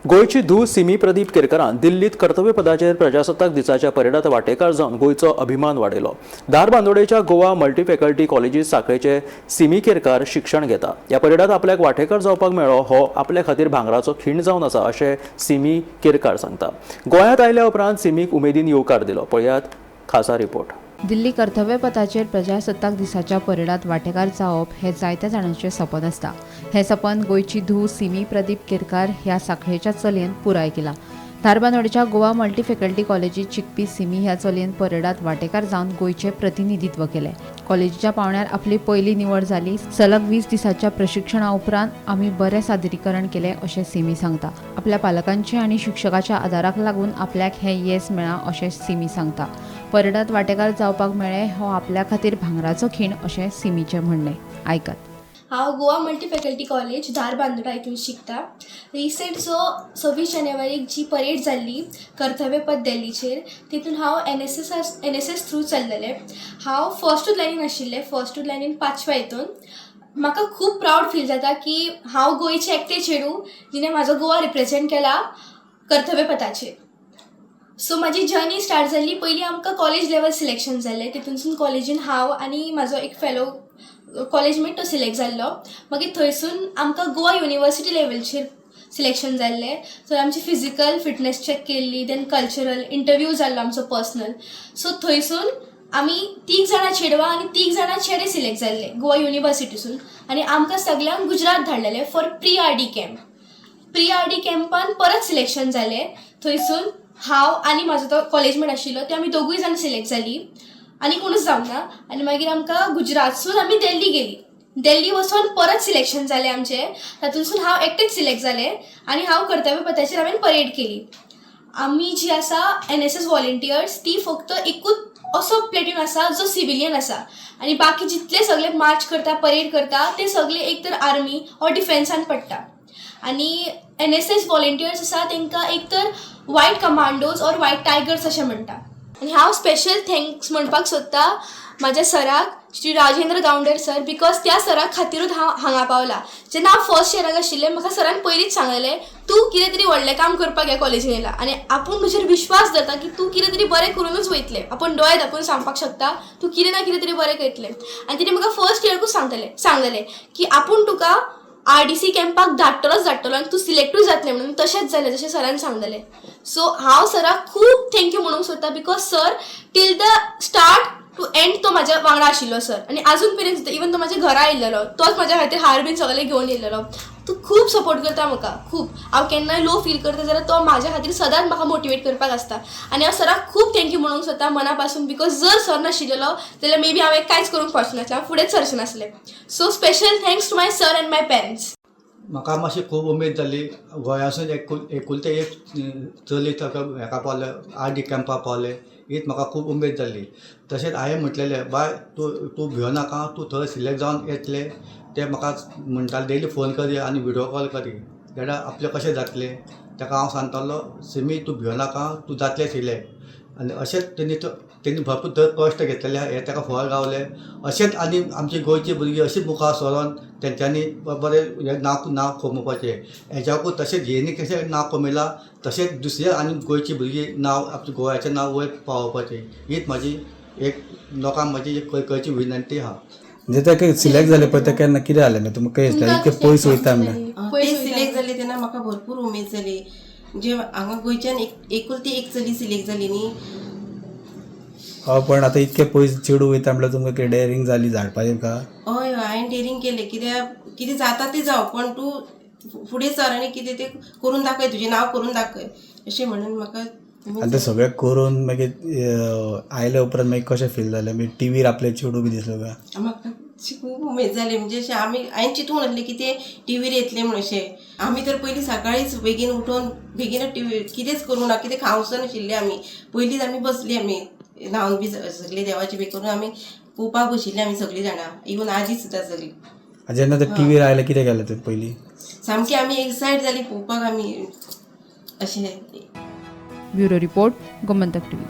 गोंयची धूव सिमी प्रदीप केरकरान दिल्लीत कर्तव्यपदाचेर प्रजासत्ताक दिसाच्या परेडात वांटेकार जावन गोंयचो अभिमान वाडयलो. धारबांदोडेच्या गोवा मल्टी फॅकल्टी कॉलेजीत सांखळेचे सिमी केरकार शिक्षण घेता. ह्या परेडात आपल्याक वांटेकार जावपाक मेळ्ळो हो आपल्या खातीर भांगराचो खीण जावन आसा, अशें सिमी केरकार सांगता. गोंयांत आयल्या उपरांत सिमीक उमेदीन येवकार दिलो. पळयात खासा रिपोर्ट. दिल्ली कर्तव्यपथाचेर प्रजासत्ताक दिसाच्या परेडात वांटेकार जावप हें जायत्या जाणांचें सपन आसता. हें सपन गोंयची धूव सिमी प्रदीप केरकार ह्या सांखळेच्या चलयेन पुराय केलां. धारबांदोडेच्या गोवा मल्टी फॅकल्टी कॉलेजीत शिकपी सिमी ह्या चलयेन परेडात वांटेकार जावन गोंयचें प्रतिनिधित्व केलें. कॉलेजीच्या पांवड्यार आपली पयली निवड जाली. सलग 20 दिसांच्या प्रशिक्षणा उपरांत आमी बरें सादरीकरण केलें, अशें सिमी सांगता. आपल्या पालकांचे आनी शिक्षकाच्या आदाराक लागून आपल्याक हें येस मेळ्ळां, अशें सिमी सांगता. परेडात वांटेकार जावपाक मेळ्ळें हो आपल्या खातीर भांगराचो खीण, अशें सिमीचें म्हणणें. आयकात. हांव Goa multi faculty college, Dharbandora हितून शिकता. रिसेंट जो 26 जानेवारीक जी परेड जाल्ली कर्तव्यपथ दिल्लीचेर, तितून हांव एन एस एस थ्रू चल्लेलें. हांव फर्स्टूच लायनीन आशिल्लें, फर्स्टूच लायनीन पांचव्या हितून. म्हाका खूब प्रावड फील जाता की हांव गोंयचें एकटें चेडूं जिणें म्हाजो गोवा रिप्रेजेंट केला कर्तव्यपथाचेर. सो म्हाजी जर्नी स्टार्ट जाल्ली, पयलीं आमकां कॉलेज लेवल सिलेक्शन जाल्लें. तितूनसून कॉलेजीन हांव आनी म्हाजो एक फेलो कॉलेजमेट तो सिलेक्ट जाल्लो. मागीर थंयसून आमकां गोवा युनिवर्सिटी लेवलचेर सिलेक्शन जाल्लें. थंय आमची फिजिकल फिटनेस चॅक केल्ली, then cultural interview जाल्लो आमचो पर्सनल. सो थंयसून आमी तीग जाणां चेडवां आनी तीग जाणां चेडे सिलेक्ट जाल्ले गोवा युनिवर्सिटीसून आनी आमकां सगल्यांक Gujarat धाडलेले for pre RD camp. Pre RD कॅम्पान परत सिलेक्शन जालें. थंयसून हांव आनी म्हाजो तो कॉलेजमेट आशिल्लो ते आमी दोगूय जाण सिलेक्ट जालीं आनी कोणूच जावंक ना. आनी मागीर आमकां गुजरातसून आमी दिल्ली गेलीं. दिल्ली वचोन परत सिलेक्शन जालें आमचें. तातूंतसून हांव एकटेंच सिलेक्ट जालें आनी हांव कर्तव्यपथाचेर हांवें परेड केली. आमी जी आसा एनएसएस वॉलंटियर्स, ती फक्त एकूच असो प्लेटून आसा जो सिविलियन आसा आनी बाकी जितले सगळे मार्च करता, परेड करता, ते सगळे एक तर आर्मी ऑर डिफेन्सान पडटा. आनी एनएसएस वॉलंटियर्स आसा तांकां एक तर white commandos or white tigers अशें म्हणटा. आनी हांव स्पेशल thanks म्हणपाक सोदतां म्हाज्या सराक, श्री राजेंद्र गांवडेर सर, because त्या सरा खातीरूच हांव हांगा पावलां. जेन्ना हांव फर्स्ट इयराक आशिल्लें, म्हाका सरान पयलींच सांगलेलें, तूं कितें तरी व्हडलें काम करपाक ह्या कॉलेजीन येयला आनी आपूण तुजेर विश्वास दवरता की तूं कितें तरी बरें करुनूच वयतलें. आपूण दोळे धांपून सांगपाक शकता, तूं कितें ना कितें तरी बरें करतलें. आनी तेणी म्हाका फर्स्ट इयरकूच सांगलेलें की आपूण तुका आरडीसी कॅम्पाक धाडटलोच धाडटलो आनी तूं सिलेक्टूय जातलें म्हणून. तशेंच जालें, जशें सरान सांगलेलें. सो हांव सराक खूब thank you म्हणूंक सोदता, because sir till the start to end तो म्हाज्या वांगडा आशिल्लो सर आनी आजून मेरेन सुद्दां. इवन तो म्हाज्या घरा आयिल्लो, तोच म्हाज्या खातीर हार बीन सगळें घेवन येयलेलो. तो खूब सपोर्ट करता म्हाका खूब. हांव केन्नाय लो फील करता जाल्यार तो म्हाज्या खातीर सदांच म्हाका मोटिवेट करपाक आसता. आनी हांव सराक खूब thank you म्हणूंक सोदता मना पासून, because जर सर नाशिल्लो जाल्यार मे बी हांवें कांयच करूंक पावचें नासलें, हांव फुडेंच सरचें नासलें. So special thanks to my sir and my parents. म्हाका मातशी खूब उमेद जाली. गोंयासून एकुलतें एक चली ताका हेका पावलें, आरडी कॅम्पाक पावलें, हीच म्हाका खूब उमेद जाली. तशेंच हांवें म्हटलेलें, बाय, तूं तूं भियो नाका, तूं थंय सिलेक्ट जावन येतलें. ते म्हाका म्हणटाले, डेली फोन करी आनी विडियो कॉल करी जाल्यार आपलें कशें जातलें. ताका हांव सांगतालो, सिमी, तूं भियो नाका, तूं जातलें सिलेक्ट. आनी अशेंच तेणी भरपूर थंय कश्ट घेतलेले, हें ताका फळ गावलें. अशेंच आनी आमची गोंयची भुरगीं अशीच मुखार सरोन तेंच्यांनी बरें हें नांव नांव कमोवपाचें हेज्याकूय. तशेंच हेणी कशें नांव कमयलां, तशेंच दुसरे आनी गोंयची भुरगीं नांव, आपल्या गोव्याचें नांव वयर पावोवपाचें, हीच म्हाजी एक लोकांक म्हजी एक कळकळची विनंती आहा. म्हणजे ते सिलेक्ट जाले पळय, ते केन्ना कितें जालें मागीर तुमकां कशें दिसलें, इतकें पयस वयता म्हणल्यार? ते सिलेक्ट जाले तेन्ना म्हाका भरपूर उमेद जाली. म्हणजे हांगा गोंयच्यान एक एकुलती एक चली सिलेक्ट जाली न्ही. हय, पण आतां इतकें पयस चेडूं वयता म्हणल्यार तुमकां कितें डेरींग जाली धाडपाचें का? हय हय, हांवें डेरींग केलें. कित्याक कितें जाता तें जावं, पण तूं फुडें सर आनी कितें तें करून दाखय, तुजें नांव करून दाखय, अशें म्हणून म्हाका उमेद आनी तें जाली. सगळें करून मागीर आयले उपरांत मागीर कशें फील जालें? मागीर टिवीर आपलें चेडूं बी दिसलें काय? म्हाका अशी खूब उमेद जाली. म्हणजे अशें आमी, हांवें चिंतूंक नासलें की तें टिवीर येतलें म्हूण अशें. आमी तर पयलीं सकाळींच बेगीन उठून बेगीनच टिवी, कितेंच करूं ना, कितें खावंक नाशिल्लें आमी. पयलींच आमी बसली, आमी न्हांवन बी सगळीं देवाची बी करून आमी पळोवपाक बशिल्लीं. आमी सगळीं जाणां, इवन आजी सुद्दां सगळीं. आनी जेन्ना ते टिवीर आयलें, कितें केलें तुवें पयलीं? सामकी आमी एक्सायट जाली पळोवपाक आमी अशें. Bureau report, Gomantak TV.